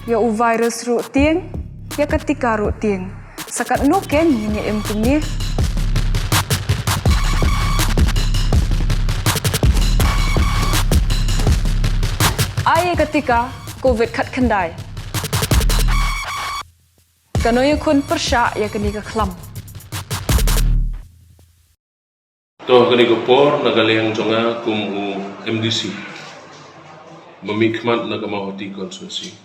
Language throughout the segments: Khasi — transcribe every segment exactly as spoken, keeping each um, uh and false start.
Ïa u virus ruh tieng, ïa ka tika ruh tieng. Sa katno ken ngin ïa im kumne? Ai ïa ka tika covid khatkhyndai. Kano ïa khun pyrshah ïa kane ka khlam? To, ha kane ka por na ka liang jong nga kum u M D C ba mih khmat na ka Mawhati constituency,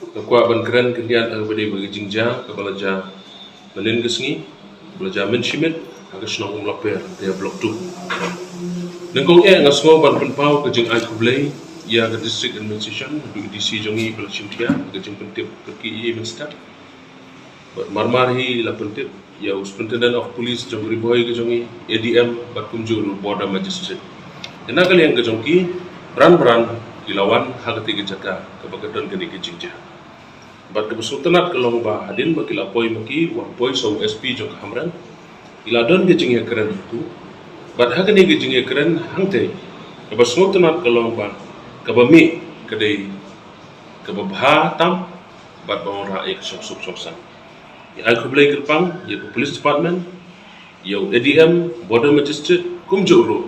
nga kwah ban kren khyndiat ha kaba dei bad ka jingjia kaba la jia mynnin ka sngi, kaba la jia mynshimit ha ka shnong Umlaper, te ha Block two. Nyngkong eh nga sngew ban pynpaw ka jingai khublei ïa ka District Administration, ka D C jong ngi ba la shim thiah ka jingpyntip ka ki i mynstep. Bad marmar hi la pyntip ïa u Superintendent of Police jong Ri Bhoi ka jong ngi, A D M, bad kumjuh ruh Border Magistrate. Te na ka liang ka jong ki, bran bran ki la wan ha kata ka jaka kaba ka don kane ka jingjia. Bad kaba sngewtynnat ka long ba hadien ba ki la poi ma ki, wan poi sa u S P jong ka Hamren, ki la don ka jingïakren hangtu. Bad ha kane ka jingïakren hangtei, kaba sngewtynnat ka long ba kaba mih ka dei kaba bha tam, bad ba wanrah ïa ka shongsuk shongsaiñ. Ngi ai khublei kyrpang ïa ka Police Department, ïa u A D M, Border Magistrate, kumjuh ruh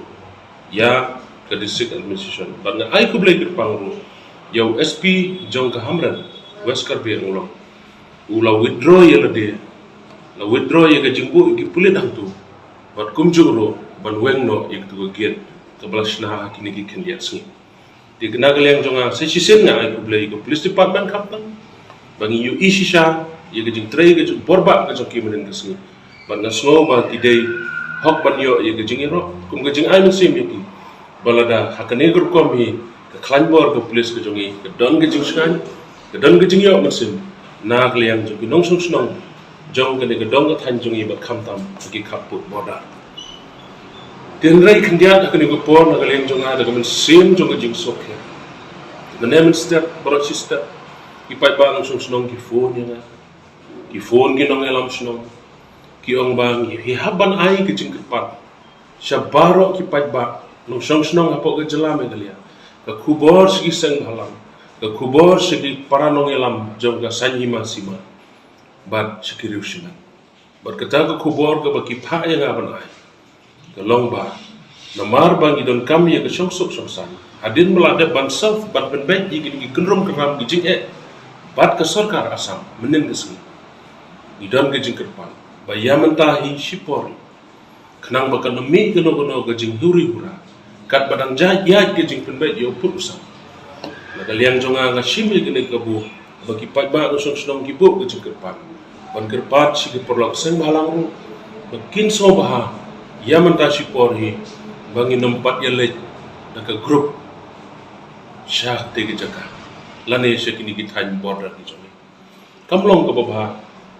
ïa ka District Administration. Bad nga ai khublei kyrpang ruh ïa u S P jong ka Hamren, West Karbi Anglong, u la withdraw ïa lade, la withdraw ïa ka jingbuh ïa ki pulit hangtu, bad kumjuh ruh ban weng noh ïa katu ka gate kaba la shna ha kine ki khyndiat sngi. Te na ka liang jong nga sa shisien nga ai khublei ïa ka Police Department khamtam ba ngi ïohi shisha ïa ka jingtrei ka jingborbah ka jong ki mynnin ka sngi. Bad nga sngew ba ki dei hok ban ïoh ïa ka jingïaroh kum ka jingai mynsiem ïa ki, ba lada ha kane ka rukom hi ka khlaiñ bor ka police ka jong ngi ka don ka jingshngaiñ, ka don ka jingïoh mynsiem na ka liang jong ki nongshong shnong jong kane ka dong ka thaiñ jong ngi bad khamtam ha ki khappud border. Te hynrei khyndiat ha kane ka por na ka liang jong nga da ka mynsiem jong ka jingsngewkhia, mynne mynstep baroh shi step ki paidbah nongshong shnong ki phone ïa nga, ki phone ki nongïalam shnong, ki ong ba ngi hap ban ai ka jingkyrpad sha baroh ki paidbah nongshong shnong hapoh ka jylla Meghalaya, ka khubor sha ki seng bhalang, ka khubor sha ki para nongïalam jong ka saiñ hima sima bad sha ki riew shimet. Bad kata ka khubor kaba ki phah ïa nga ban ai ka long ba namar ba ngi donkam ïa ka shongsuk shongsaiñ hadien ba la dep ban serve ban pynbeit ïa ki kynrum kynram ki jingeh bad ka sorkar Assam mynnin ka sngi, ngi don ka jingkyrpad ba ïa mynta hi shipor khnang ba kan ym mih kano kano ka jinghuri hura katba dang jait ïaid ka jingpynbeit ïa u pud u sam. Na ka liang jong nga nga shim ïa kane ka buh ba ki paidbah nongshong shnong ki buh ka jingkyrpad ban kyrpad sha ki paralok seng bhalang ruh ba kin sngewbha ïa mynta shipor hi ba ngin ym pat ïaleit da ka group sha kata ka jaka lane sha kine ki thaiñ border ki jong ngi. Kam long kaba bha,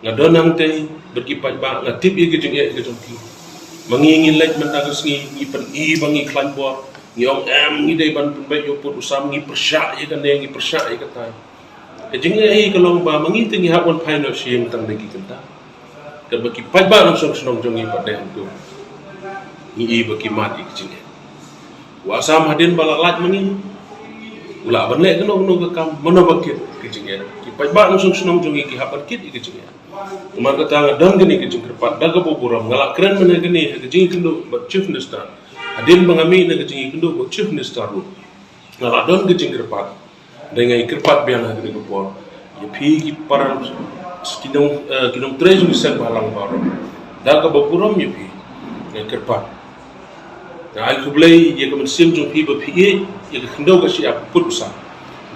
nga don hangtei bad ki paidbah, nga tip ïa ka jingeh ka jong ki. Ma ngi ngi leit mynta ka sngi ngi pyni ba ngi khlaiñ bor, ngi ong em ngi dei ban pynbeit ïa u pud u sam, ngi pyrshah ïa kane ngi pyrshah ïa katai. Ka jingeh hi ka long ba ma ngi te ngi hap wan phai noh sha ïing tang da ki kynta. Katba ki paidbah nongshong shnong jong ngi pat dei hangto, ngi i ba ki mad ïa ka jingeh. U Assam hadien ba la lait ma ngi u lah ban leh kano kano ka kam, mano ba kit ka jingeh. Ki paidbah nongshong shnong jong ngi ki hap ban kit ïa ka jingeh. Namar kata nga don kane ka jingkyrpad da kaba burom, nga la kren mynne kane ha ka jingïakynduh bad Chief Minister. Hadien ba nga mih na ka jingïakynduh bad Chief Minister ruh nga la don ka jingkyrpad. Dei nga ïakyrpad biang ha kane ka por ïa phi ki para ki nong, eh, ki nongtrei jong ki seng bhalang baroh. Da kaba burom ïa phi nga ïakyrpad. Nga ai khublei ïa ka mynsiem jong phi ba phi ïeit ïa ka khyndew ka shyiap pud u sam.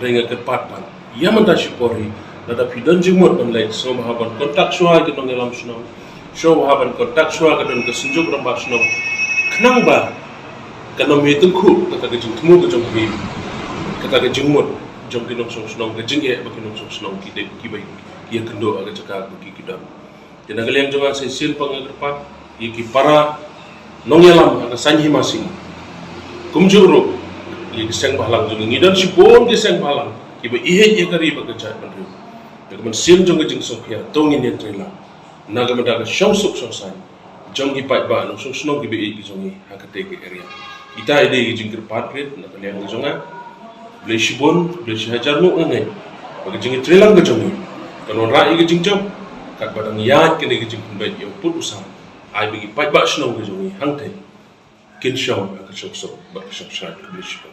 Dei nga ïakyrpad ban ïa mynta shipor hi lada phi don jingmut ban leit, sngewbha ban contact shuwa ïa ki nongïalam shnong. Shuwa ban contact shuwa ka don ka Synjuk Rangbah Shnong khnang ba kan ym ïatyngkhuh kata ka jingthmu ka jong phi, kata ka jingmut jong ki nongshong shnong, ka jingeh ba ki nongshong shnong ki dei kiba ïakynduh ha ka jaka ba ki ki don. Te na ka liang jong nga sa shisien pat nga kyrpad ïa ki para nongïalam ha ka saiñ hima sima, kumjuh ruh ïa ki seng bhalang jong ngi, don shibun ki seng bhalang kiba ïeit ïa ka ri bad ka jaitbynriew. Ïa ka mynsiem jong ka jingsngewkhia to ngin ïatrei lang na ka bynta ka shongsuk shongsaiñ jong ki paidbah nongshong shnong kiba ïeit ki jong ngi ha katei ka area. Ita i dei ka jingkyrpad rit na ka liang ka jong nga. Khublei shibun, khublei shihajar nguh nga ngeit Ka jingïatreilang ka jong ngi kan wanrah ïa ka jingjop, katba dang ïaid kane ka jingpynbeit ïa u pud u sam, ai ba ki paidbah shnong ka jong ngi hangthie kin shong ha ka shongsuk bad ka shongshngaiñ kaba shipor.